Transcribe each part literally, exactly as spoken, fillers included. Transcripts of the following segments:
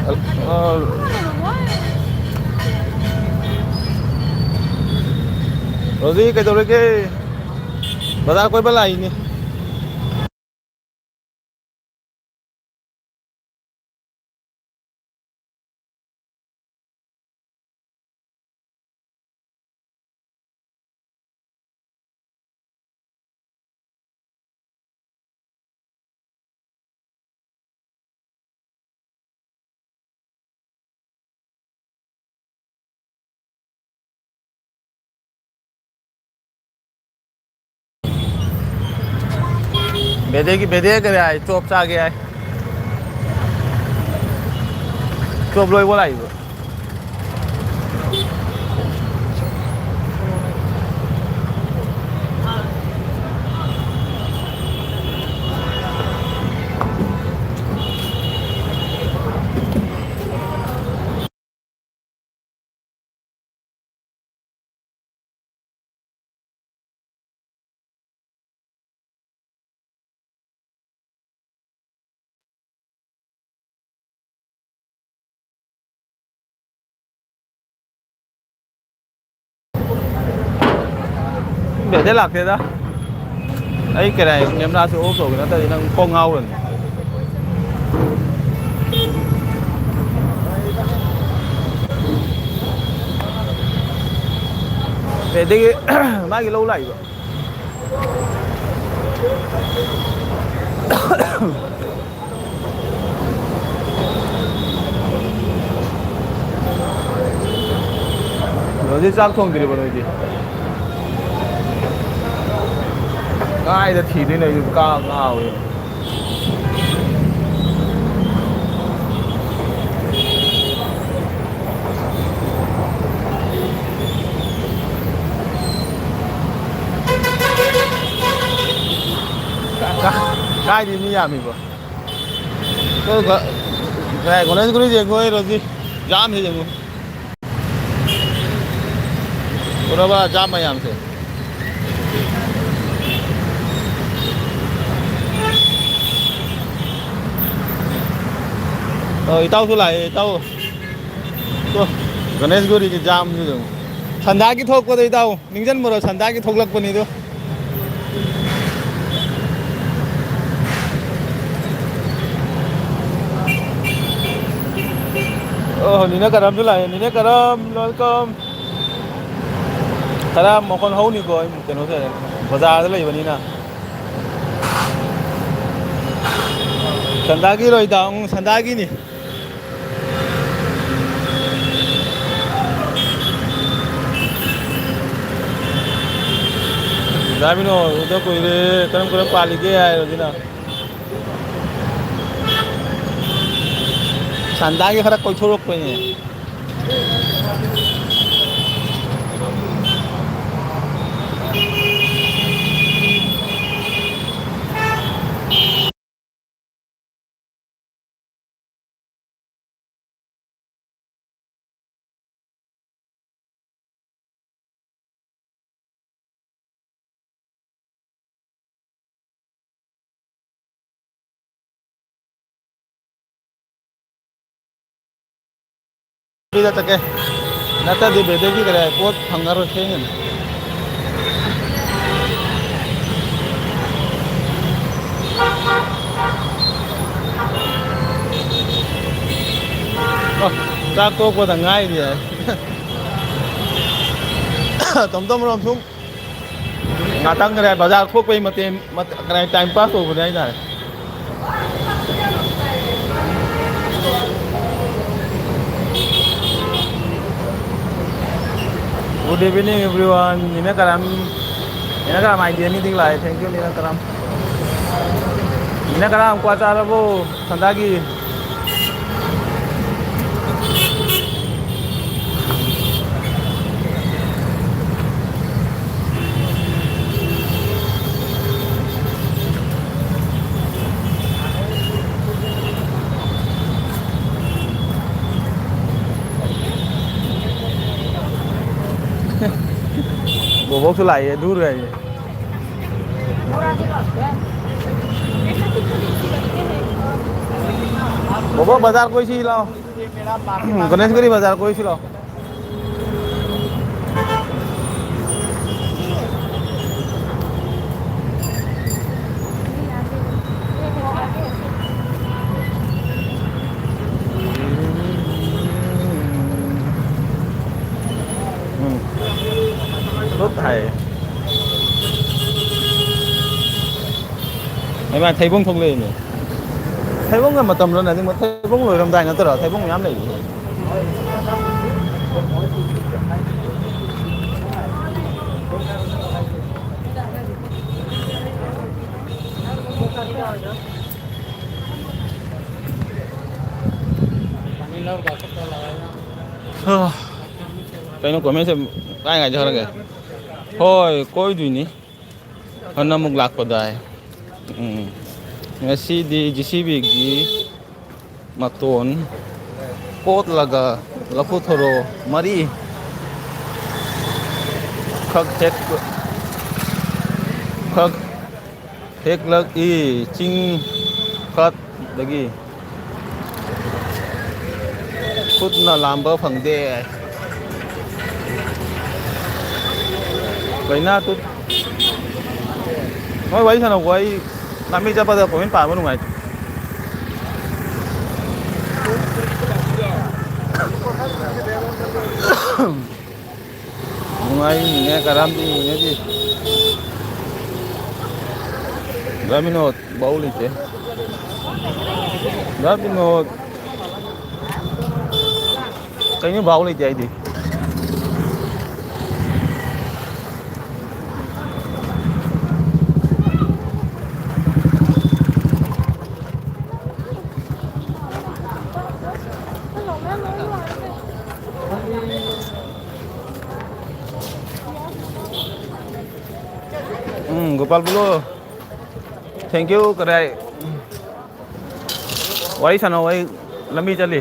ꯑ, ꯔꯣꯖꯤ, ꯀꯩꯗꯧꯔꯤꯒꯦ? ꯕꯖꯥꯔ ꯀꯣꯏꯕ ꯂꯥꯛꯏꯅꯦ꯫ ꯕꯦꯗꯦꯒꯤ, ꯕꯦꯗꯦ ꯀꯔꯤ ꯍꯥꯏ? ꯆꯣꯞ ꯆꯥꯒꯦ ꯍꯥꯏ꯫ ꯆꯣꯞ ꯂꯣꯏꯕ ꯂꯥꯛꯏꯕ꯫ ꯕꯦꯗꯦ ꯂꯥꯛꯇꯦꯗ꯫ ꯑꯩ ꯀꯔꯥꯏ ꯀꯦꯃꯦꯔꯥꯁꯦ ꯑꯣꯐ ꯇꯧꯒꯦ ꯅꯠꯇ꯭ꯔꯗꯤ ꯅꯪ ꯀꯣꯛ ꯉꯥꯎꯔꯅꯤ꯫ ꯕꯦꯗꯦꯒꯤ ꯃꯥꯒꯤ ꯂꯧ ꯂꯥꯛꯏꯕ꯫ ꯍꯧꯖꯤꯛ ꯆꯥꯛ ꯊꯣꯡꯗ꯭ꯔꯤꯕꯣ ꯅꯣꯏꯗꯤ? ꯀꯥꯏꯗ ꯊꯤꯗꯣꯏꯅꯣ? ꯑꯩꯁꯨ ꯀꯥ ꯉꯥꯎꯋꯦ꯫ ꯀꯥ-, ꯀꯥꯏꯗꯤ ꯃꯤ ꯌꯥꯝꯃꯤꯕꯣ? ꯀ-, ꯀ-, ꯀꯔꯥꯏ ꯒꯣꯅꯦꯁꯒꯨꯔꯤ ꯌꯦꯡꯉꯣ, ꯑꯩ ꯔꯣꯖꯤ꯫ ꯖꯥꯝꯁꯦ ꯌꯦꯡꯉꯣ꯫ ꯎꯔꯕ ꯖꯥꯝ ꯃꯌꯥꯝꯁꯦ? ꯑꯣ, ꯏꯇꯥꯎꯁꯨ ꯂꯥꯛꯑꯦ, ꯏꯇꯥꯎ꯫ ꯇꯣ, ꯒꯅꯦꯁ ꯒꯣꯔꯤꯒꯤ ꯖꯥꯝꯁꯤꯗ ꯁꯟꯗꯥꯒꯤ ꯊꯣꯛꯄꯗꯣ, ꯏꯇꯥꯎ, ꯅꯤꯡꯁꯤꯡꯕ꯭ꯔꯣ? ꯁꯟꯗꯥꯒꯤ ꯊꯣꯛꯂꯛꯄꯅꯤꯗꯣ꯫ ꯑꯣ, ꯅꯤꯅꯦ ꯀꯔꯝꯁꯨ ꯂꯥꯛꯑꯦ꯫ ꯅꯤꯅꯦ ꯀꯔꯝ, welcome꯫ ꯈꯔ ꯃꯈꯣꯟ ꯍꯧꯅꯤꯀꯣ, ꯑꯩ ꯀꯩꯅꯣ ꯇꯧꯔꯦ, ꯕꯖꯥꯔꯗ ꯂꯩꯕꯅꯤꯅ꯫ ꯁꯟꯗꯥꯒꯤ ꯔꯣꯏꯗ, ꯎꯝ, ꯁꯟꯗꯥꯒꯤꯅꯤ꯫ ꯗꯥ ꯕꯤꯅꯣ, ꯎꯗ ꯀꯨꯏꯔꯦ, ꯀꯔꯝ ꯀꯔꯝ ꯄꯥꯜꯂꯤꯒꯦ ꯍꯥꯏꯔꯣ ꯁꯤꯅ꯫ ꯁꯟꯗꯥꯒꯤ ꯈꯔ ꯀꯣꯏꯊꯣꯔꯛꯄꯅꯦ꯫ ꯁꯤꯗ ꯆꯠꯀꯦ꯫ ꯅꯠꯇ꯭ꯔꯗꯤ ꯕꯦꯗꯦꯒꯤ ꯀꯔꯤ ꯄꯣꯠ ꯐꯪꯉꯔꯣꯏ, ꯊꯦꯡꯉꯅꯤ꯫ ꯑꯣ, ꯆꯥꯛ ꯇꯣꯛꯄꯗ ꯉꯥꯏꯔꯤ ꯍꯥꯏ꯫ ꯇꯣꯝ ꯇꯣꯝ ꯔꯣꯝ ꯁꯨꯝ ꯉꯥꯛꯇꯪ ꯀꯔꯤ ꯕꯖꯥꯔ ꯊꯣꯛꯄꯩ ꯃꯇꯦꯛ, ꯃꯇꯦꯛ ꯀꯔꯤ time pass ꯇꯧꯕꯅꯦ ꯍꯥꯏꯇꯥꯔꯦ꯫ Good evening everyone. ꯅꯤꯅꯦ ꯀꯔꯝ, ꯅꯤꯅꯦ ꯀꯔꯝ ID ꯑꯅꯤꯗꯒꯤ ꯂꯥꯛꯑꯦ꯫ Thank you, ꯅꯤꯅꯦ ꯀꯔꯝ꯫ ꯅꯤꯅꯦ ꯀꯔꯝ, ꯀ꯭ꯋꯥ ꯆꯥꯔꯕꯣ? ꯁꯟꯗꯥꯒꯤ꯫ ꯕꯣꯕꯣꯛꯁꯨ ꯂꯥꯛꯑꯦ, ꯑꯗꯨ ꯂꯩꯔꯦ꯫ ꯕꯣꯕꯣ, ꯕꯖꯥꯔ ꯀꯣꯏꯁꯤ ꯂꯥꯛꯑꯣ꯫ ꯒꯅꯦꯁꯒꯤꯔꯤ ꯕꯖꯥꯔ ꯀꯣꯏꯁꯤ ꯂꯥꯛꯑꯣ꯫ ꯎꯝ꯫ ꯂꯣꯏ ꯊꯥꯏꯌꯦ꯫ ꯏꯃꯥ, ꯊꯩꯕꯣꯡ ꯊꯣꯛꯂꯛꯏꯅꯦ꯫ ꯊꯩꯕꯣꯡꯒ ꯃꯇꯝꯂꯣ ꯅꯪ? ꯊꯩꯕꯣꯡ ꯂꯣꯏꯔꯝꯗꯥꯏ ꯅꯠꯇ꯭ꯔꯣ? ꯊꯩꯕꯣꯡ ꯃꯌꯥꯝ ꯂꯩꯔꯤ꯫ ꯀꯩꯅꯣ comment ꯁꯦ ꯀꯥꯏ ꯉꯥꯏꯖꯈ꯭ꯔꯒꯦ? ꯍꯣꯏ, ꯀꯣꯏꯗꯣꯏꯅꯤ꯫ ꯍꯟꯅ ꯑꯃꯨꯛ ꯂꯥꯛꯄꯗꯥꯏ꯫ ꯎꯝ꯫ ꯉꯁꯤꯗꯤ ꯖꯤ ꯁꯤ ꯕꯤꯒꯤ ꯃꯇꯣꯟ ꯀꯣꯠꯂꯒ ꯂꯐꯨ ꯊꯔꯣ ꯃꯔꯤ ꯈꯛ ꯍꯦꯛ-, ꯈꯛ ꯍꯦꯛꯂꯛꯏ ꯆꯤꯡ ꯀꯥꯠꯇꯒꯤ꯫ ꯈꯨꯠꯅ ꯂꯥꯝꯕ ꯐꯪꯗꯦ꯫ ꯀꯩꯅꯥ ꯇꯨ-, ꯅꯣꯏ ꯋꯥꯔꯤ ꯁꯥꯟꯅꯧꯀꯣ, ꯑꯩ ꯂꯝꯕꯤ ꯆꯠꯄꯗ comment ꯄꯥꯕ ꯅꯨꯡꯉꯥꯏꯇꯦ꯫ ꯅꯨꯡꯉꯥꯏꯔꯤꯅꯦ, ꯀꯔꯝꯗꯤ ꯌꯦꯡꯉꯗꯤ꯫ ꯔꯥꯃꯤꯅꯣꯠ ꯕꯥꯎ ꯂꯩꯇꯦ꯫ ꯔꯥꯃꯤꯅꯣꯠ꯫ ꯀꯩꯅꯣ ꯕꯥꯎ ꯂꯩꯇꯦ ꯍꯥꯏꯗꯤ? ꯎꯝ, ꯒꯣꯄꯥꯜ ꯄꯨꯂꯣ꯫ Thank you, ꯀꯗꯥꯏ? ꯋꯥꯔꯤ ꯁꯥꯟꯅꯧ, ꯑꯩ ꯂꯝꯕꯤ ꯆꯠꯂꯤ꯫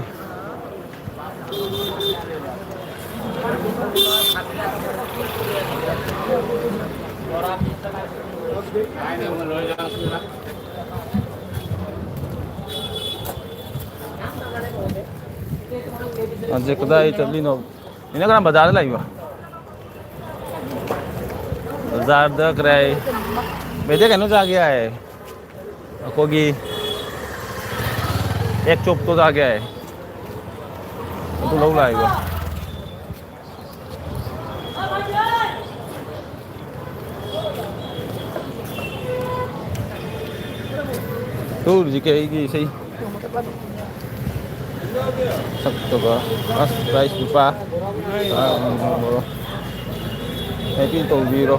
ꯍꯧꯖꯤꯛ ꯀꯗꯥꯏ ꯆꯠꯂꯤꯅꯣ? ꯏꯅꯦ ꯀꯅꯥ ꯕꯖꯥꯔꯗ ꯂꯥꯛꯏꯕ? ꯕꯖꯥꯔꯗ ꯀꯗꯥꯏ? ꯃꯩꯇꯩ ꯀꯩꯅꯣ ꯆꯥꯒꯦ ꯍꯥꯏ꯫ ꯑꯩꯈꯣꯏꯒꯤ ꯑꯦꯛ ꯆꯣꯞꯇꯣ ꯆꯥꯒꯦ ꯍꯥꯏ꯫ ꯑꯗꯨ ꯂꯧ ꯂꯥꯛꯏꯕ꯫ ꯇꯨꯔꯤꯁꯤ ꯀꯩꯒꯤ ꯏꯁꯩ ꯁꯛꯇꯕ? ꯑꯁ, ꯄ꯭ꯔꯥꯏꯁ ꯂꯨꯄꯥ ꯇꯔꯥ꯫ ꯍꯦꯄꯤ ꯇꯧꯕꯤꯔꯣ꯫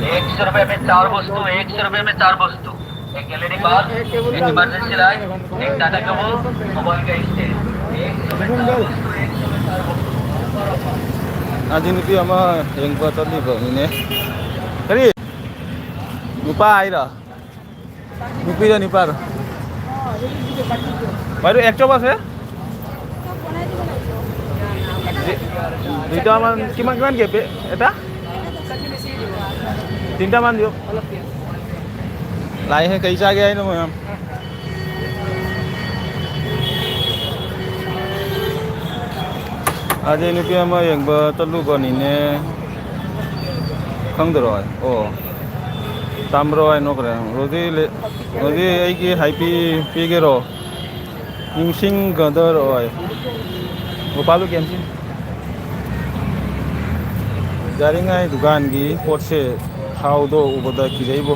एक सौ रुपए में चार वस्तु, एक सौ रुपए में चार वस्तु। एक एलईडी बल्ब, एक इमरजेंसी लाइट, एक टाटा कमो, मोबाइल का स्टैंड। एक सौ में चार वस्तु, एक सौ में चार वस्तु। ꯑꯁꯤ ꯅꯨꯄꯤ ꯑꯃ ꯌꯦꯡꯕ ꯆꯠꯂꯤꯕ ꯃꯤꯅꯦ꯫ ꯀꯔꯤ? ꯅꯨꯄꯥ ꯍꯥꯏꯔꯣ? ꯅꯨꯄꯤꯔꯣ ꯅꯨꯄꯥꯔꯣ? বাইদেউ, এক চপ আছে? দুই-, দুইটামান, কিমান, কিমান দিয়ে বে-, এটা? তিনিটামান দিয়ক। লাইহে ꯀꯩ ꯆꯥꯒꯦ ꯍꯥꯏꯅꯣ ꯃꯌꯥꯝ? ꯑꯗꯩ ꯅꯨꯄꯤ ꯑꯃ ꯌꯦꯡꯕ ꯆꯠꯂꯨꯕꯅꯤꯅꯦ꯫ ꯈꯪꯗꯔꯣ? ꯑꯣ꯫ ꯇꯥꯝꯕ꯭ꯔꯣ ꯍꯥꯏꯅꯣ ꯈꯔ꯫ ꯔꯣꯖꯤ ꯂꯦ-, ꯔꯣꯖꯤ ꯑꯩꯒꯤ ꯍꯥꯏꯄꯤ ꯄꯤꯒꯦꯔꯣ? ꯅꯤꯡꯁꯤꯡꯒꯗꯔꯣꯏ꯫ ꯒꯣꯄꯥꯜꯗꯣ ꯀꯦꯝꯁꯤ꯫ ꯌꯥꯔꯤꯉꯩ ꯗꯨꯀꯥꯟꯒꯤ ꯄꯣꯠꯁꯦ ꯊꯥꯎꯗꯣ ꯎꯕꯗ ꯀꯤꯖꯩꯕꯣ꯫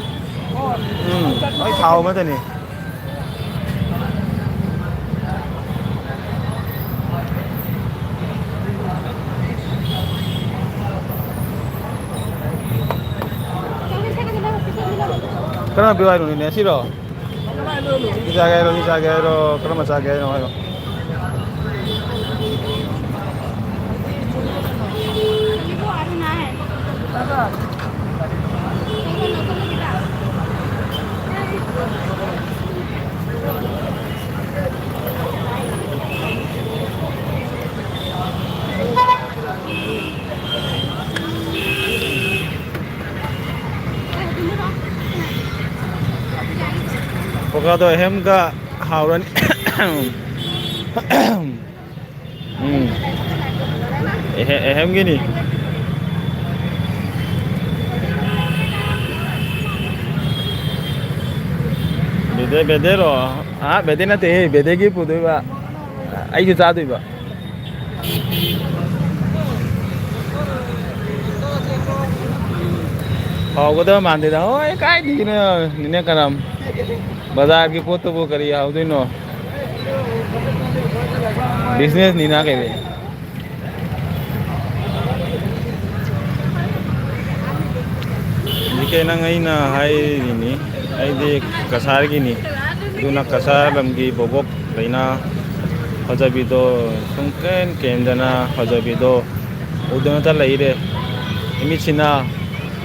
ꯎꯝ, ꯑꯩ ꯊꯥꯎ ꯑꯃꯗꯅꯤ꯫ ꯀꯔꯝꯕ ꯄꯤꯌꯨ ꯍꯥꯏꯅꯣ, ꯅꯦꯅꯦ? ꯁꯤꯔꯣ? ꯁꯤ ꯆꯥꯒꯦ ꯍꯥꯏꯔꯣ, ꯁꯤ ꯆꯥꯒꯦ ꯍꯥꯏꯔꯣ, ꯀꯔꯝꯕ ꯆꯥꯒꯦ ꯍꯥꯏꯅꯣ ꯍꯥꯏꯔꯣ? ꯑꯗꯣ ꯑꯍꯦꯝꯒ ꯍꯥꯎꯔꯅꯤ꯫ ꯎꯝ꯫ ꯑꯦꯍꯦ-, ꯑꯍꯦꯝꯒꯤꯅꯤ꯫ ꯕꯦꯗꯦ, ꯕꯦꯗꯦꯔꯣ? ꯑꯥ, ꯕꯦꯗꯦ ꯅꯠꯇꯦꯍꯦ, ꯕꯦꯗꯦꯒꯤ ꯄꯨꯗꯣꯏꯕ꯫ ꯑꯩꯁꯨ ꯆꯥꯗꯣꯏꯕ꯫ ꯍꯥꯎꯒꯗꯕ ꯃꯥꯟꯗꯦꯗ꯫ ꯍꯣꯏ, ꯀꯥꯏꯗꯒꯤꯅꯣ, ꯅꯤꯅꯦ ꯀꯔꯝ? ꯕꯖꯥꯔꯒꯤ ꯄꯣꯠꯇꯨꯕꯨ ꯀꯔꯤ ꯍꯥꯎꯗꯣꯏꯅꯣ? Business ꯅꯤꯅ ꯀꯩꯅꯣ꯫ ꯍꯧꯖꯤꯛꯀꯤ ꯅꯪ ꯑꯩꯅ ꯍꯥꯏꯔꯤꯅꯤ, ꯑꯩꯗꯤ ꯀꯁꯥꯔꯒꯤꯅꯤ꯫ ꯑꯗꯨꯅ ꯀꯁꯥꯔ ꯂꯝꯒꯤ ꯕꯣꯕꯣꯛ ꯂꯩꯅꯥ ꯐꯖꯕꯤꯗꯣ, ꯁꯨꯡꯀꯦꯟ ꯀꯦꯟꯗꯅ ꯐꯖꯕꯤꯗꯣ ꯎꯗꯅꯇ ꯂꯩꯔꯦ꯫ ꯏꯃꯤꯠꯁꯤꯅ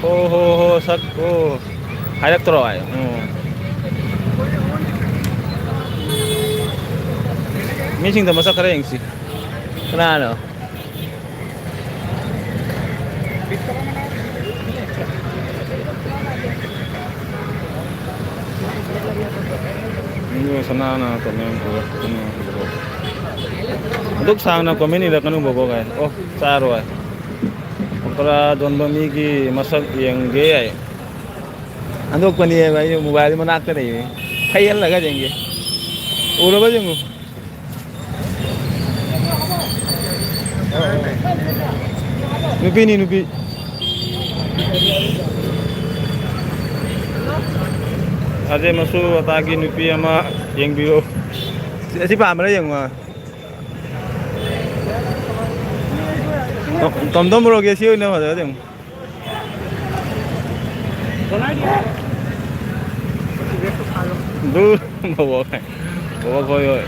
ꯍꯣ ꯍꯣ ꯍꯣ ꯁꯛ ꯑꯣ ꯍꯥꯏꯔꯛꯇ꯭ꯔꯣ ꯑꯩ? ꯎꯝ꯫ ꯃꯤꯁꯤꯡꯗꯣ ꯃꯁꯛ ꯈꯔ ꯌꯦꯡꯁꯤ꯫ ꯀꯅꯥꯅꯣ? ꯁꯅꯥꯅ ꯀꯃꯦꯟ ꯄꯨꯔꯛꯇꯨꯅ꯫ ꯑꯗꯨꯛ ꯁꯥꯡꯅ ꯀꯃꯦꯟ ꯏꯔꯛꯀꯅꯨ ꯕꯣꯕꯣꯛ ꯍꯥꯏ꯫ ꯑꯣ, ꯆꯥꯔꯣꯏ꯫ ꯄꯀꯣꯔꯥ ꯌꯣꯟꯕ ꯃꯤꯒꯤ ꯃꯁꯛ ꯌꯦꯡꯒꯦ ꯍꯥꯏ꯫ ꯍꯟꯗꯣꯛꯄꯅꯦꯕ ꯑꯩꯁꯨ ꯃꯣꯕꯥꯏꯜ ꯃꯅꯥꯛꯇ ꯂꯩꯌꯦ꯫ ꯈꯩꯍꯜꯂꯒ ꯌꯦꯡꯒꯦ꯫ ꯎꯔꯕ ꯌꯦꯡꯉꯨ꯫ ꯅꯨꯄꯤꯅꯤ, ꯅꯨꯄꯤ꯫ ꯑꯖꯦ ꯃꯁꯨ ꯑꯇꯥꯒꯤ ꯅꯨꯄꯤ ꯑꯃ ꯌꯦꯡꯕꯤꯌꯨ꯫ ꯑꯁꯤ ꯄꯥꯝꯕ꯭ꯔꯥ ꯌꯦꯡꯉꯣ꯫ ꯇꯣꯝ-, ꯇꯣꯝꯇꯣꯝ ꯕ꯭ꯔꯣꯒꯤ ꯑꯁꯤ ꯑꯣꯏꯅ ꯐꯖꯕ ꯌꯦꯡꯉꯨ꯫ ꯗꯨ, ꯕꯣꯕꯣꯛ, ꯕꯣꯕꯣꯛ ꯈꯣꯏ ꯍꯣꯏ꯫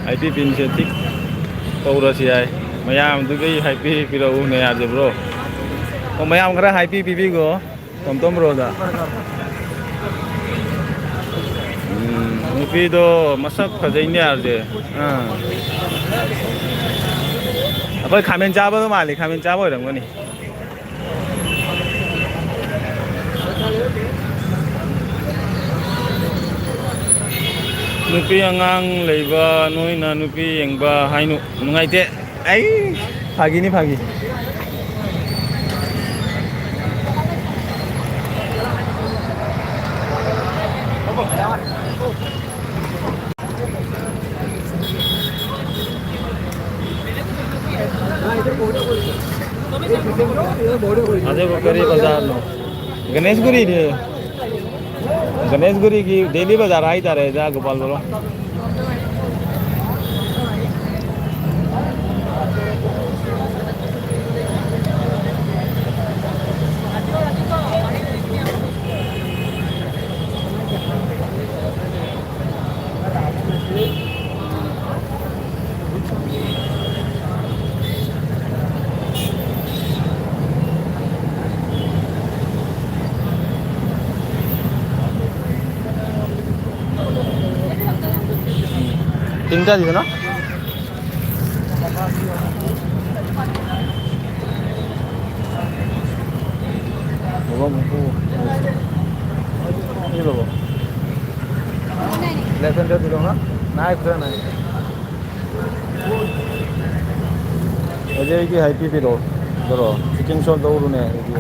ꯍꯥꯏꯄꯤ ꯄꯤꯟꯁꯦ ꯊꯤꯛ ꯇꯧꯔꯁꯤ ꯍꯥꯏ꯫ ꯃꯌꯥꯝꯗꯨꯒꯤ ꯍꯥꯏꯄꯤ ꯄꯤꯔꯛꯎꯅꯦ ꯌꯥꯗꯕ꯭ꯔꯣ? ꯑꯣ, ꯃꯌꯥꯝ ꯈꯔ ꯍꯥꯏꯄꯤ ꯄꯤꯕꯤꯈꯣ ꯇꯣꯝꯇꯣꯝ ꯕ꯭ꯔꯣꯗ꯫ ꯎꯝ, ꯅꯨꯄꯤꯗꯣ ꯃꯁꯛ ꯐꯖꯩꯅꯦ ꯌꯥꯔꯁꯦ꯫ ꯑꯥ꯫ ꯑꯩꯈꯣꯏ ꯈꯥꯃꯦꯟ ꯆꯥꯕꯗꯣ ꯃꯥꯜꯂꯤ, ꯈꯥꯃꯦꯟ ꯆꯥꯕ ꯑꯣꯏꯔꯝꯒꯅꯤ꯫ ꯅꯨꯄꯤ ꯑꯉꯥꯡ ꯂꯩꯕ ꯅꯣꯏꯅ ꯅꯨꯄꯤ ꯌꯦꯡꯕ ꯍꯥꯏꯅꯨ, ꯅꯨꯡꯉꯥꯏꯇꯦ꯫ ꯑꯩ ꯐꯥꯒꯤꯅꯤ, ꯐꯥꯒꯤ꯫ ꯑꯗꯨꯕꯨ ꯀꯔꯤ ꯕꯖꯥꯔꯅꯣ? ꯒꯅꯦꯁꯒꯨꯔꯤꯅꯦ꯫ ꯒꯅꯦꯁꯒꯨꯔꯤꯒꯤ ꯗꯦꯂꯤ ꯕꯖꯥꯔ ꯍꯥꯏꯇꯥꯔꯦ, ꯖꯥ ꯒꯣꯄꯥꯜ ꯕꯣꯔꯣ꯫ তিনটা দিবে না? বাবা, মুখু। কি বাবা? লেফট হ্যান্ড দিল না? নাই, খুঁজে নাই। ꯍꯧꯖꯤꯛ ꯑꯩꯒꯤ ꯍꯥꯏ ꯄꯤꯕꯤꯔꯛꯑꯣ꯫ ꯗꯣꯔꯣ, ꯆꯤꯀꯟ ꯁꯣꯞ ꯂꯧꯔꯨꯅꯦ ꯑꯩꯒꯤ꯫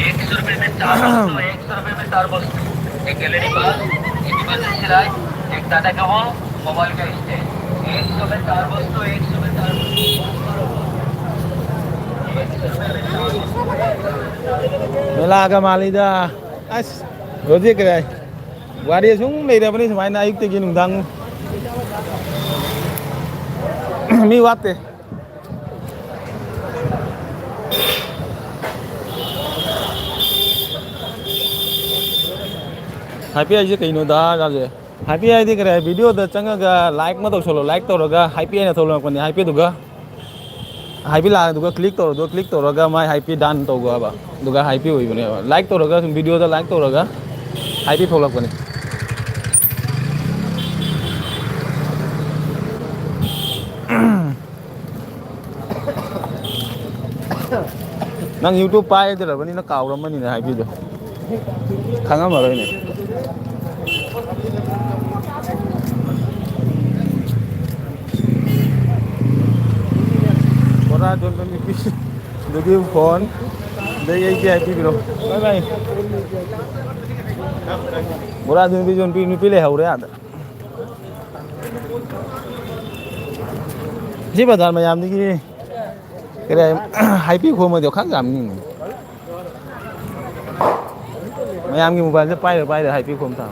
एक सौ रुपये में चार वस्तु, एक सौ रुपये में चार वस्तु, एक गैलरी बार, एक बटन सिलाई, एक टाटा कवर, मोबाइल का स्टैंड। एक सौ में चार वस्तु, एक सौ में चार वस्तु। मेला का मालिदा। ꯑꯁ, ꯍꯧꯖꯤꯛ ꯀꯗꯥꯏ? ꯒꯥꯔꯤ ꯁꯨꯝ ꯂꯩꯔꯕꯅꯤ ꯁꯨꯃꯥꯏꯅ ꯑꯌꯨꯛꯇꯒꯤ ꯅꯨꯡꯗꯥꯡ꯫ ꯃꯤ ꯋꯥꯠꯇꯦ꯫ ꯍꯥꯏꯄꯤ ꯍꯥꯏꯁꯦ ꯀꯩꯅꯣꯗ ꯍꯥꯏꯁꯦ? ꯍꯥꯏꯄꯤ ꯍꯥꯏꯗꯤ ꯀꯔꯤ? ꯚꯤꯗꯤꯑꯣꯗ ꯆꯪꯉꯒ ꯂꯥꯏꯛ ꯑꯃ ꯇꯧꯁꯜꯂꯣ꯫ ꯂꯥꯏꯛ ꯇꯧꯔꯒ ꯍꯥꯏꯄꯤ ꯍꯥꯏꯅ ꯊꯣꯛꯂꯛꯄꯅꯦ꯫ ꯍꯥꯏꯄꯤꯗꯨꯒ ꯍꯥꯏꯕꯤ ꯂꯥꯛꯑꯗꯨꯒ ꯀ꯭ꯂꯤꯛ ꯇꯧꯔꯣ, ꯑꯗꯨꯒ ꯀ꯭ꯂꯤꯛ ꯇꯧꯔꯒ ꯃꯥꯏ ꯍꯥꯏꯄꯤ ꯗꯥꯟ ꯇꯧꯕ ꯍꯥꯏꯕ, ꯑꯗꯨꯒ ꯍꯥꯏꯄꯤ ꯑꯣꯏꯕꯅꯦꯕ꯫ ꯂꯥꯏꯛ ꯇꯧꯔꯒ ꯁꯨꯝ ꯚꯤꯗꯤꯑꯣꯗ ꯂꯥꯏꯛ ꯇꯧꯔꯒ ꯍꯥꯏꯄꯤ ꯊꯣꯛꯂꯛꯄꯅꯤ꯫ ꯅꯪ YouTube ꯄꯥꯏꯗ꯭ꯔꯕꯅꯤꯅ ꯀꯥꯎꯔꯝꯃꯅꯤꯅꯦ ꯍꯥꯏꯕꯤꯗꯣ꯫ ꯈꯪꯉꯝꯃꯔꯣꯏꯅꯦ꯫ ꯕꯣꯔꯥ ꯌꯣꯟꯕ ꯅꯨꯄꯤ ꯑꯗꯨꯒꯤ ꯐꯣꯟ ꯑꯗꯩ ꯑꯩꯒꯤ ꯍꯥꯏꯕꯤꯔꯣ꯫ ꯕꯥꯏ ꯕꯥꯏ꯫ ꯕꯣꯔꯥ ꯌꯣꯟꯕꯤ ꯌꯣꯟꯕꯤ ꯅꯨꯄꯤ ꯂꯩꯍꯧꯔꯦ ꯑꯥꯗ꯫ ꯁꯤ ꯕꯖꯥꯔ ꯃꯌꯥꯝꯗꯒꯤ ꯀꯔꯤ ꯍꯥꯏ-, ꯍꯥꯏꯄꯤ ꯈꯣꯝꯃꯗꯤ ꯈꯪ ꯌꯥꯝꯅꯤꯡꯉꯤ꯫ ꯃꯌꯥꯝꯒꯤ ꯃꯣꯕꯥꯏꯜꯁꯦ ꯄꯥꯏꯔ ꯄꯥꯏꯔ ꯍꯥꯏꯄꯤ ꯈꯣꯝ ꯊꯥ꯫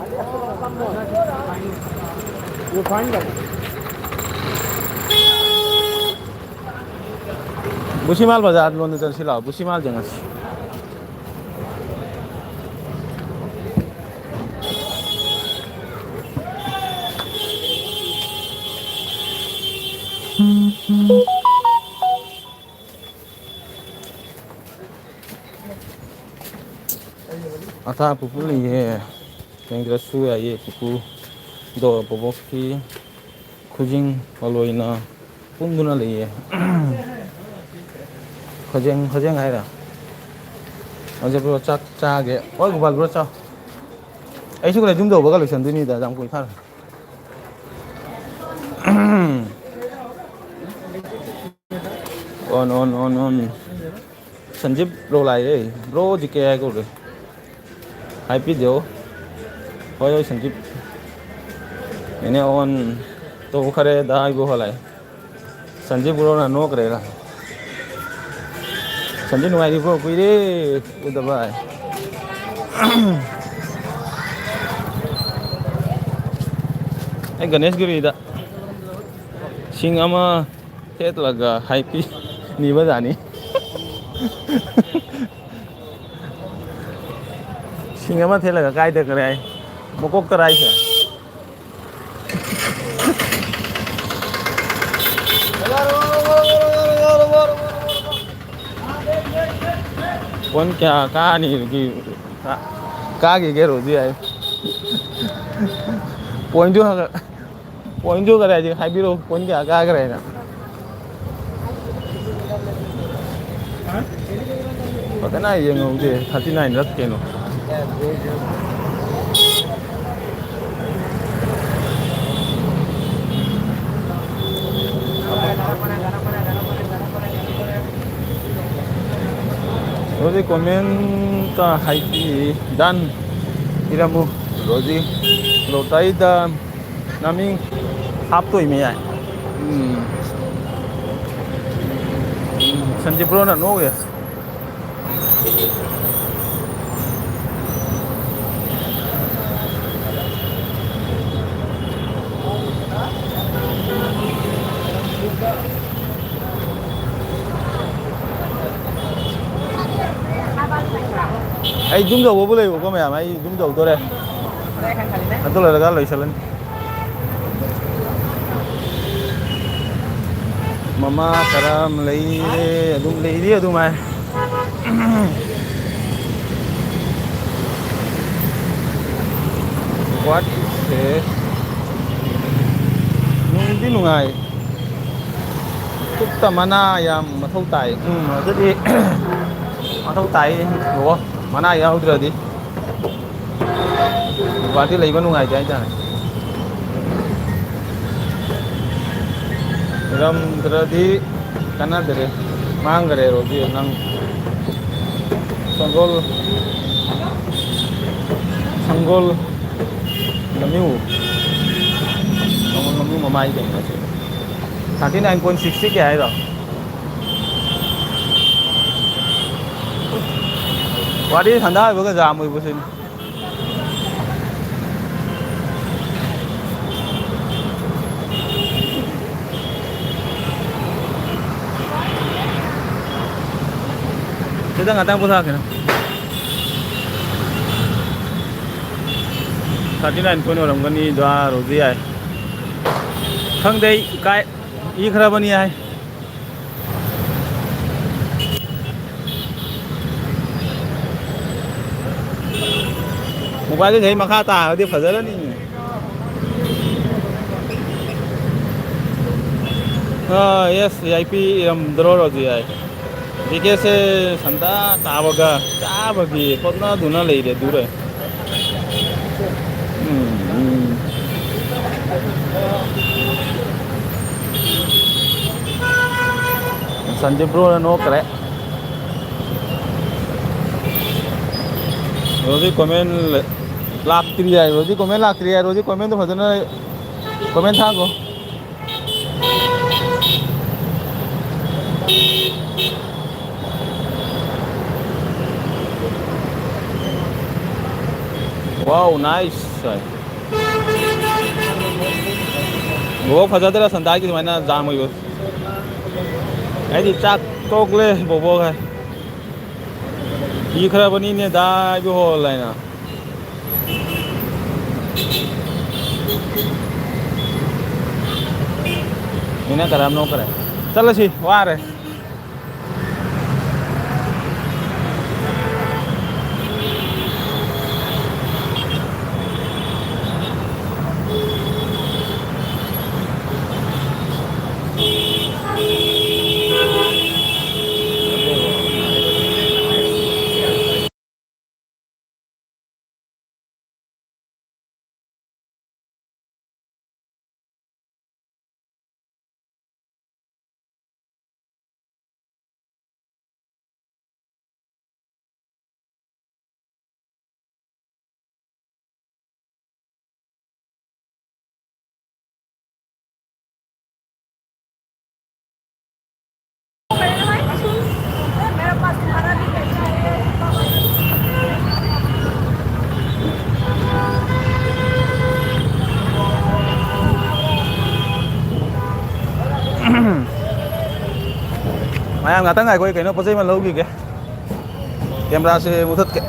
ꯕꯨꯁꯤꯃꯥꯜ ꯕꯖꯥꯔ ꯂꯣꯝꯗ ꯆꯠꯁꯤ ꯂꯥꯛꯑꯣ, ꯕꯨꯁꯤꯃꯥꯜ ꯆꯪꯉꯁꯤ꯫ ꯑꯊꯥ ꯄꯨꯄꯨ ꯂꯩꯌꯦ꯫ ꯌꯦꯡꯗ꯭ꯔꯁꯨ ꯌꯥꯏꯌꯦ ꯄꯨꯄꯨ꯫ ꯑꯗꯣ ꯕꯣꯕꯣꯛꯀꯤ ꯈꯨꯖꯤꯡ ꯄꯣꯂꯣꯏꯅ ꯄꯨꯟꯗꯨꯅ ꯂꯩꯌꯦ꯫ ꯈꯨꯖꯦꯡ, ꯈꯨꯖꯦꯡ ꯍꯥꯏꯔ? ꯍꯧꯖꯤꯛ ꯕ꯭ꯔꯣ ꯆꯥꯛ ꯆꯥꯒꯦ꯫ ꯍꯣꯏ ꯒꯣꯄꯥꯜ ꯕ꯭ꯔꯣ ꯆꯥꯎ꯫ ꯑꯩꯁꯨ ꯀꯩꯅꯣ ꯌꯨꯝ ꯌꯧꯕꯒ ꯂꯣꯏꯁꯟꯗꯣꯏꯅꯤꯗ, ꯌꯥꯝ ꯀꯨꯏ ꯊꯥꯔꯣꯏ꯫ ꯑꯣꯟ, ꯑꯣꯟ, ꯑꯣꯟ, ꯑꯣꯟ꯫ ꯁꯟꯖꯤꯞ ꯕ꯭ꯔꯣ ꯂꯥꯛꯑꯦ꯫ ꯕ꯭ꯔꯣ ꯖꯤ ꯀꯦ ꯍꯥꯏ ꯀꯧꯔꯦ꯫ ꯍꯥꯏ ꯄꯤꯗꯦꯑꯣ꯫ ꯍꯣꯏ, ꯍꯣꯏ, ꯁꯟꯖꯤꯞ꯫ ꯏꯅꯦ ꯑꯣꯟ ꯇꯧꯈꯔꯦꯗ ꯍꯥꯏꯕ ꯍꯣ ꯂꯥꯛꯑꯦ꯫ ꯁꯟꯖꯤꯞ ꯕ꯭ꯔꯣꯅ ꯅꯣꯛꯈ꯭ꯔꯦꯗ꯫ ꯁꯟꯖꯤꯞ ꯅꯨꯡꯉꯥꯏꯔꯤꯕ꯭ꯔꯣ? ꯀꯨꯏꯔꯦ ꯎꯗꯕ꯫ ꯑꯩ ꯒꯅꯦꯁꯒꯤꯔꯤꯗ ꯁꯤꯡ ꯑꯃ ꯊꯦꯠꯂꯒ ꯍꯥꯏ ꯄꯤ ꯅꯤꯕꯖꯥꯠꯅꯤ꯫ ꯁꯤꯡ ꯑꯃ ꯊꯦꯠꯂꯒ ꯀꯥꯏꯗ ꯀꯔꯤ ꯍꯥꯏ? ꯃꯀꯣꯛ ꯇꯔꯥ ꯍꯥꯏꯁꯦ꯫ ꯄꯣꯏꯟ ꯀꯌꯥ ꯀꯥꯅꯤ? ꯀꯥ-, ꯀꯥꯈꯤꯒꯦ ꯔꯣꯖꯤ ꯍꯥꯏ꯫ ꯄꯣꯏꯟꯗꯨ ꯍꯪꯉ-, ꯄꯣꯏꯟꯗꯨ ꯀꯗꯥꯏꯗꯒꯤ ꯍꯥꯏꯕꯤꯔꯛꯑꯣ, ꯄꯣꯏꯟ ꯀꯌꯥ ꯀꯥꯈ꯭ꯔꯦꯅ? ꯐꯖꯅ ꯌꯦꯡꯍꯧꯗꯦ, ꯊꯥꯔꯇꯤ ꯅꯥꯏꯟ ꯔꯠ ꯀꯩꯅꯣ꯫ ꯑꯗꯨꯗꯤ ꯀꯣꯃꯦꯟꯇ ꯍꯥꯏꯕꯤ ꯗꯟ ꯏꯔꯝꯃꯨ꯫ ꯔꯣꯖꯤ ꯂꯣꯇꯥꯏꯗ ꯅꯃꯤꯡ ꯍꯥꯞꯇꯣꯏꯃꯦ ꯌꯥꯏ꯫ ꯎꯝ꯫ ꯎꯝ, ꯁꯟꯗꯤꯞꯕ꯭ꯔꯣꯅ ꯅꯣꯛꯑꯦ꯫ ꯑꯩ ꯖꯨꯝ ꯇꯧꯕꯕꯨ ꯂꯩꯕꯀꯣ ꯃꯌꯥꯝ, ꯑꯩ ꯖꯨꯝ ꯇꯧꯗꯣꯔꯦ꯫ ꯑꯗꯨ ꯂꯣꯏꯔꯒ ꯂꯣꯏꯁꯤꯜꯂꯅꯤ꯫ ꯃꯃꯥ ꯀꯔꯝ ꯂꯩꯔꯦ? ꯑꯗꯨꯝ ꯂꯩꯔꯤ ꯑꯗꯨꯃꯥꯏ꯫ ꯋꯥꯠꯁꯦ ꯅꯨꯡꯗꯤ ꯅꯨꯡꯉꯥꯏ꯫ ꯈꯨꯠꯇ ꯃꯅꯥ ꯌꯥꯝ ꯃꯊꯧ ꯇꯥꯏ꯫ ꯎꯝ, ꯑꯗꯨꯗꯤ ꯃꯊꯧ ꯇꯥꯏ꯫ ꯑꯣ, ꯃꯅꯥ ꯌꯥꯎꯗ꯭ꯔꯗꯤ ꯒꯨꯍꯥꯇꯤ ꯂꯩꯕ ꯅꯨꯡꯉꯥꯏꯇꯦ ꯍꯥꯏꯇꯥꯔꯦ꯫ ꯂꯩꯔꯝꯗ꯭ꯔꯗꯤ ꯀꯥꯟꯅꯗ꯭ꯔꯦ, ꯃꯥꯡꯈ꯭ꯔꯦ ꯔꯣꯖꯤ ꯅꯪ꯫ ꯁꯪꯒꯣꯜ, ꯁꯪꯒꯣꯜ ꯂꯝꯃꯤꯎ, ꯁꯪꯒꯣꯜ ꯂꯝꯃꯤꯎ ꯃꯃꯥꯏ ꯀꯩꯅꯣꯁꯦ꯫ Thirty nine point six ꯁꯤ ꯀꯌꯥ ꯍꯥꯏꯔꯣ? ꯋꯥꯔꯤ ꯁꯟꯗꯥ ꯑꯣꯏꯕꯒ ꯖꯥꯝ ꯑꯣꯏꯕꯁꯤꯅꯤ꯫ ꯈꯤꯇꯪ ꯉꯥꯛꯇꯪ ꯄꯣꯊꯥꯈꯤꯅꯨ꯫ Thirty nine point ꯑꯣꯏꯔꯝꯒꯅꯤ, ꯗ꯭ꯋꯥ ꯔꯣꯖꯤ ꯌꯥꯏ꯫ ꯈꯪꯗꯦ ꯑꯩ ꯀꯥꯏ ꯏꯈ꯭ꯔꯕꯅꯤ ꯍꯥꯏ꯫ ꯃꯣꯕꯥꯏꯜꯁꯦ ꯃꯈꯥ ꯇꯥꯔꯗꯤ ꯐꯖꯔꯅꯤ꯫ ꯑꯥ, ꯌꯦꯁ, ꯚꯤ ꯑꯥꯏ ꯄꯤ ꯏꯔꯝꯗ꯭ꯔꯣ ꯔꯣꯖꯤ ꯍꯥꯏ꯫ ꯀꯦ ꯀꯦꯁꯦ ꯁꯟꯗꯥ ꯇꯥꯕꯒ ꯆꯥꯕꯒꯤ ꯍꯣꯠꯅꯗꯨꯅ ꯂꯩꯔꯦ ꯑꯗꯨꯔ꯫ ꯎꯝ, ꯎꯝ꯫ ꯁꯟꯗꯤꯞ ꯕ꯭ꯔꯣꯅ ꯅꯣꯛꯈ꯭ꯔꯦ꯫ ꯔꯣꯖꯤ ꯀꯣꯃꯦꯟ ꯂꯥꯛꯇ꯭ꯔꯤ ꯍꯥꯏ, ꯔꯣꯖꯤ ꯀꯣꯃꯦꯟ ꯂꯥꯛꯇ꯭ꯔꯤ ꯍꯥꯏ, ꯔꯣꯖꯤ ꯀꯣꯃꯦꯟꯗꯣ ꯐꯖꯅ ꯀꯣꯃꯦꯟ ꯊꯥꯈꯣ꯫ Wow, nice꯫ ꯕꯣꯕꯣꯛ ꯐꯖꯗ꯭ꯔꯥ ꯁꯟꯗꯥꯒꯤ ꯁꯨꯃꯥꯏꯅ ꯖꯥꯝ ꯑꯣꯏꯕ? ꯑꯩꯗꯤ ꯆꯥꯛ ꯇꯣꯛꯂꯦ ꯕꯣꯕꯣꯛ ꯍꯥꯏ꯫ ꯏꯈ꯭ꯔꯕꯅꯤꯅꯦ ꯗꯥ ꯏꯕꯣꯍꯣꯜ ꯍꯥꯏꯅ꯫ ꯃꯤꯅ ꯀꯔꯝꯅꯣ ꯀꯔꯦ꯫ ꯆꯠꯂꯁꯤ, ꯋꯥꯔꯦ꯫ ꯃꯌꯥꯝ ꯉꯥꯛꯇꯪ ꯉꯥꯏꯈꯣ, ꯑꯩ ꯀꯩꯅꯣ ꯄꯣꯠ ꯆꯩ ꯑꯃ ꯂꯧꯈꯤꯒꯦ꯫ ꯀꯦꯃꯦꯔꯥꯁꯦ ꯃꯨꯊꯠꯀꯦ꯫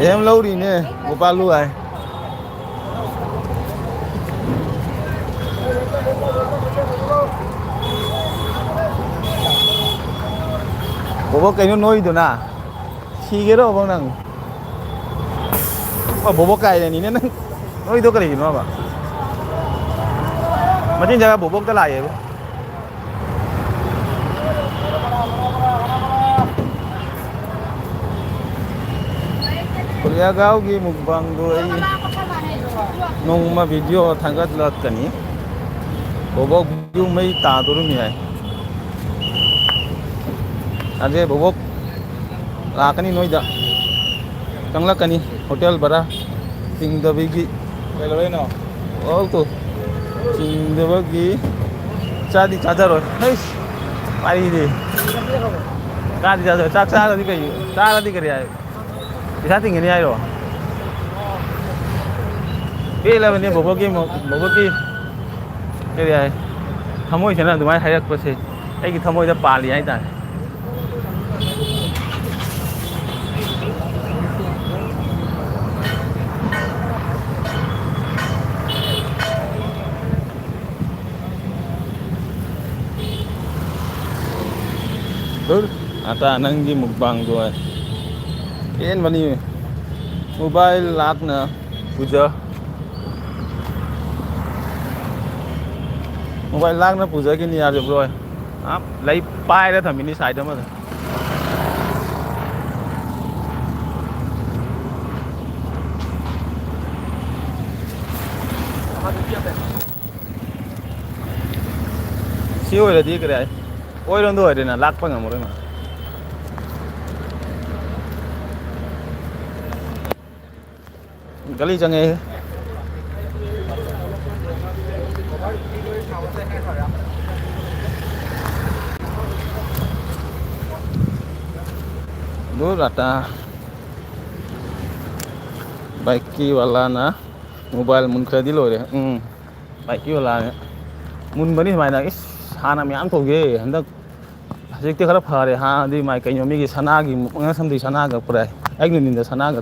ꯑꯦꯝ ꯂꯧꯔꯤꯅꯦ, ꯒꯣꯄꯥꯂꯨ ꯍꯥꯏ꯫ ꯕꯣꯕꯣꯛ, ꯀꯩꯅꯣ ꯅꯣꯏꯗꯨꯅ? ꯁꯤꯒꯦꯔꯣ ꯕꯣ ꯅꯪ? ꯑꯣ, ꯕꯣꯕꯣꯛ ꯀꯥꯏꯔꯅꯤꯅꯦ ꯅꯪ꯫ ꯅꯣꯏꯗꯣ ꯀꯔꯤꯒꯤꯅꯣꯕ? ꯃꯆꯤꯟ ꯖꯒꯥ ꯕꯣꯕꯣꯛꯇ ꯂꯥꯛꯑꯦꯕ꯫ ꯀꯣꯂꯤꯌꯥꯒꯥꯎꯒꯤ ꯃꯨꯛꯕꯥꯡꯗꯣ ꯑꯩ ꯅꯣꯡꯃ ꯚꯤꯗꯤꯑꯣ ꯊꯥꯒꯠꯂꯛꯀꯅꯤ꯫ ꯕꯣꯕꯣꯛ ꯚꯤꯗꯤꯑꯣ ꯃꯩ ꯇꯥꯗꯣꯔꯤꯃꯤ ꯍꯥꯏ꯫ ꯑꯗꯩ ꯕꯣꯕꯣꯛ ꯂꯥꯛꯀꯅꯤ ꯅꯣꯏꯗ, ꯆꯪꯂꯛꯀꯅꯤ ꯍꯣꯇꯦꯜ ꯕꯔꯥ ꯆꯤꯡꯗꯕꯤꯒꯤ꯫ ꯀꯩꯗꯧꯔꯤꯅꯣ? ꯑꯣꯛꯇꯣ ꯆꯤꯡꯗꯕꯒꯤ ꯆꯥꯗꯤ ꯆꯥꯖꯔꯣꯏ꯫ ꯍꯩꯁ, ꯋꯥꯔꯤꯗꯤ꯫ ꯆꯥꯗꯤ ꯆꯥꯖꯔꯣꯏ꯫ ꯆꯥꯛ ꯆꯥꯔꯗꯤ ꯀꯩ, ꯆꯥꯔꯗꯤ ꯀꯔꯤ ꯍꯥꯏ? ꯄꯩꯁꯥ ꯇꯤꯡꯒꯅꯤ ꯍꯥꯏꯔꯣ? ꯄꯦꯜꯂꯕꯅꯤ ꯕꯣꯕꯣꯛꯀꯤ ꯃ-, ꯕꯣꯕꯣꯛꯀꯤ ꯀꯔꯤ ꯍꯥꯏ? ꯊꯃꯣꯏꯁꯤꯅ ꯑꯗꯨꯃꯥꯏꯅ ꯍꯥꯏꯔꯛꯄꯁꯦ ꯑꯩꯒꯤ ꯊꯃꯣꯏꯗ ꯄꯥꯜꯂꯤ ꯍꯥꯏꯇꯥꯔꯦ꯫ ꯙꯨꯔ, ꯑꯇꯥ ꯅꯪꯒꯤ ꯃꯨꯛꯕꯥꯡꯗꯣ ꯄꯦꯟꯕꯅꯤ꯫ ꯃꯣꯕꯥꯏꯜ ꯂꯥꯛꯅ ꯄꯨꯖ-, ꯃꯣꯕꯥꯏꯜ ꯂꯥꯛꯅ ꯄꯨꯖꯈꯤꯅꯤ ꯌꯥꯔꯤꯕ꯭ꯔꯣ? ꯑꯥ, ꯂꯩ ꯄꯥꯏꯔ ꯊꯝꯃꯤꯅꯤ ꯁꯥꯏꯠ ꯑꯃꯗ꯫ ꯁꯤ ꯑꯣꯏꯔꯗꯤ ꯀꯔꯤ ꯍꯥꯏ? ꯑꯣꯏꯔꯣꯝꯗ ꯑꯣꯏꯔꯦꯅ ꯂꯥꯛꯄ ꯉꯝꯃꯔꯣꯏ ꯃꯥ꯫ ꯒꯂꯤ ꯆꯪꯉꯦ꯫ ꯗꯨꯔ ꯑꯇꯥ꯫ ꯕꯥꯏꯛꯀꯤ ꯋꯥꯂꯥꯅ ꯃꯣꯕꯥꯏꯜ ꯃꯨꯟꯈ꯭ꯔꯗꯤ ꯂꯣꯏꯔꯦ꯫ ꯎꯝ꯫ ꯕꯥꯏꯛꯀꯤ ꯋꯥꯂꯥꯅ ꯃꯨꯟꯕꯅꯤ ꯁꯨꯃꯥꯏꯅ꯫ ꯏꯁ, ꯍꯥꯟꯅ ꯃꯌꯥꯝ ꯇꯧꯒꯦ, ꯍꯟꯗꯛ ꯍꯧꯖꯤꯛꯇꯤ ꯈꯔ ꯐꯔꯦ꯫ ꯍꯥꯟꯅꯗꯤ ꯃꯥꯏ ꯀꯩꯅꯣ, ꯃꯤꯒꯤ ꯁꯅꯥꯒꯤ ꯃꯉꯛꯁꯝꯗꯤ ꯁꯅꯥꯒ ꯄꯨꯔꯥꯏ, ꯑꯩ ꯅꯨꯡꯊꯤꯟꯗ ꯁꯅꯥꯒ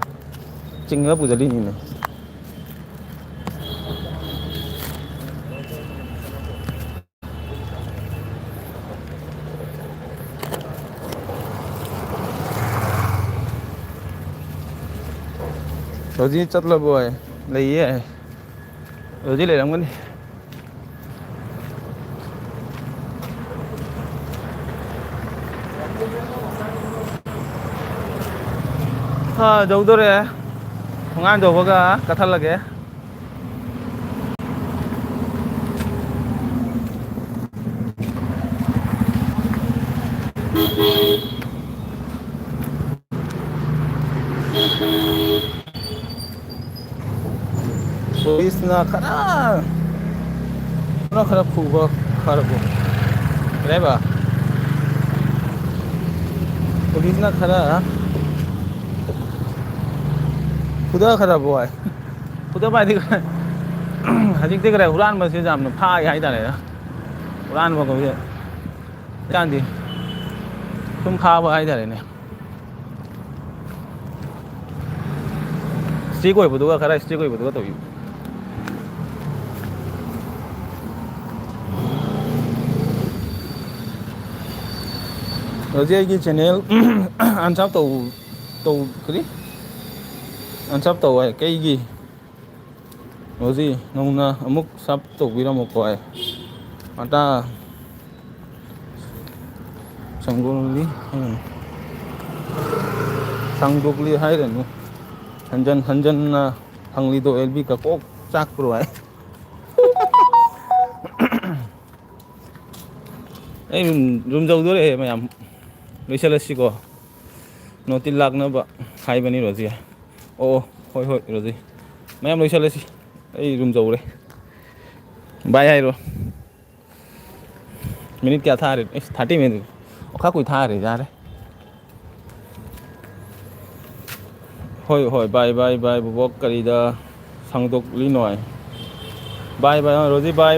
ꯆꯤꯡꯉꯒ ꯄꯨꯖꯔꯤꯅꯤꯅꯦ꯫ ꯍꯧꯖꯤꯛ ꯆꯠꯂꯕꯣꯏ? ꯂꯩꯌꯦ꯫ ꯍꯧꯖꯤꯛ ꯂꯩꯔꯝꯒꯅꯤ꯫ ꯍꯥ, ꯌꯧꯗꯣꯔꯦ꯫ ꯊꯣꯡꯒꯥꯟ ꯌꯧꯕꯒ ꯀꯠꯊꯠꯂꯒꯦ꯫ ꯄꯨꯂꯤꯁꯅ ꯈꯔ, ꯈꯔ, ꯈꯔ ꯐꯨꯕ ꯐꯔꯕꯣ? ꯀꯔꯤ ꯍꯥꯏꯕ? ꯄꯨꯂꯤꯁꯅ ꯈꯔ ꯐꯨꯗꯈ꯭ꯔꯕꯣ ꯍꯥꯏ꯫ ꯐꯨꯗꯕ ꯍꯥꯏꯗꯤ, ꯍꯧꯖꯤꯛꯇꯤ ꯈꯔ ꯍꯨꯔꯥꯟꯕꯁꯦ ꯌꯥꯝꯅ ꯐꯥꯒꯦ ꯍꯥꯏꯇꯥꯔꯦ꯫ ꯍꯨꯔꯥꯟꯕ ꯀꯧꯕꯁꯦ ꯍꯧꯖꯤꯛꯀꯥꯟꯗꯤ ꯁꯨꯝ ꯐꯥꯕ ꯍꯥꯏꯇꯥꯔꯦꯅꯦ꯫ ꯏꯁꯇ꯭ꯔꯤꯛ ꯑꯣꯏꯕꯗꯨꯒ, ꯈꯔ ꯏꯁꯇ꯭ꯔꯤꯛ ꯑꯣꯏꯕꯗꯨꯒ ꯇꯧꯕꯤꯌꯨ꯫ ꯍꯧꯖꯤꯛ ꯑꯩꯒꯤ ꯆꯦꯅꯦꯜ ꯑꯟꯁꯥꯞ ꯇꯧ, ꯇꯧ, ꯀꯔꯤ? ꯑꯟꯁꯥꯞ ꯇꯧ ꯍꯥꯏ꯫ ꯀꯩꯒꯤ? ꯍꯧꯖꯤꯛ ꯅꯧꯅ ꯑꯃꯨꯛ ꯁꯞ ꯇꯧꯕꯤꯔꯝꯃꯨꯀꯣ ꯍꯥꯏ꯫ ꯃꯇꯥ ꯁꯪꯒꯣꯝꯂꯤ ꯍꯥꯏꯔꯅꯨ꯫ ꯁꯪꯗꯣꯛꯂꯤ ꯍꯥꯏꯔꯅꯨ꯫ ꯍꯟꯖꯟ ꯍꯟꯖꯟꯅ ꯍꯪꯂꯤꯗꯣ ꯑꯦꯜ ꯕꯤ ꯀꯀꯣꯛ ꯆꯥꯛꯄ꯭ꯔꯣ ꯍꯥꯏ꯫ ꯑꯩ ꯔꯨꯝ, ꯔꯨꯝ ꯌꯧꯗꯣꯔꯦ ꯃꯌꯥꯝ꯫ ꯂꯣꯏꯁꯤꯜꯂꯁꯤꯀꯣ꯫ ꯅꯣꯇꯤ ꯂꯥꯛꯅꯕ ꯍꯥꯏꯕꯅꯤ ꯔꯣꯖꯤ꯫ ꯑꯣ, ꯑꯣ, ꯍꯣꯏ, ꯍꯣꯏ, ꯔꯣꯖꯤ꯫ ꯃꯌꯥꯝ ꯂꯣꯏꯁꯤꯜꯂꯁꯤ꯫ ꯑꯩ ꯔꯨꯝ ꯌꯧꯔꯦ꯫ ꯕꯥꯏ ꯍꯥꯏꯔꯣ꯫ ꯃꯤꯅꯤꯠ ꯀꯌꯥ ꯊꯥꯔꯦ? ꯑꯩꯁ, ꯊꯥꯔꯇꯤ ꯃꯤꯅꯤꯠ꯫ ꯑꯣꯈꯥ ꯀꯨꯏ ꯊꯥꯔꯦ, ꯌꯥꯔꯦ꯫ ꯍꯣꯏ, ꯍꯣꯏ, ꯕꯥꯏ, ꯕꯥꯏ, ꯕꯥꯏ, ꯕꯣꯕꯣꯛ ꯀꯔꯤꯗ ꯁꯥꯡꯗꯣꯛꯂꯤꯅꯣ ꯍꯥꯏ꯫ ꯕꯥꯏ ꯕꯥꯏ, ꯔꯣꯖꯤ ꯕꯥꯏ,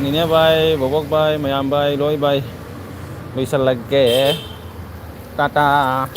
ꯅꯤꯅꯦ ꯕꯥꯏ, ꯕꯣꯕꯣꯛ ꯕꯥꯏ, ꯃꯌꯥꯝ ꯕꯥꯏ, ꯂꯣꯏ ꯕꯥꯏ꯫ ꯂꯣꯏꯁꯜꯂꯒꯦ꯫ ꯇꯥꯇꯥ꯫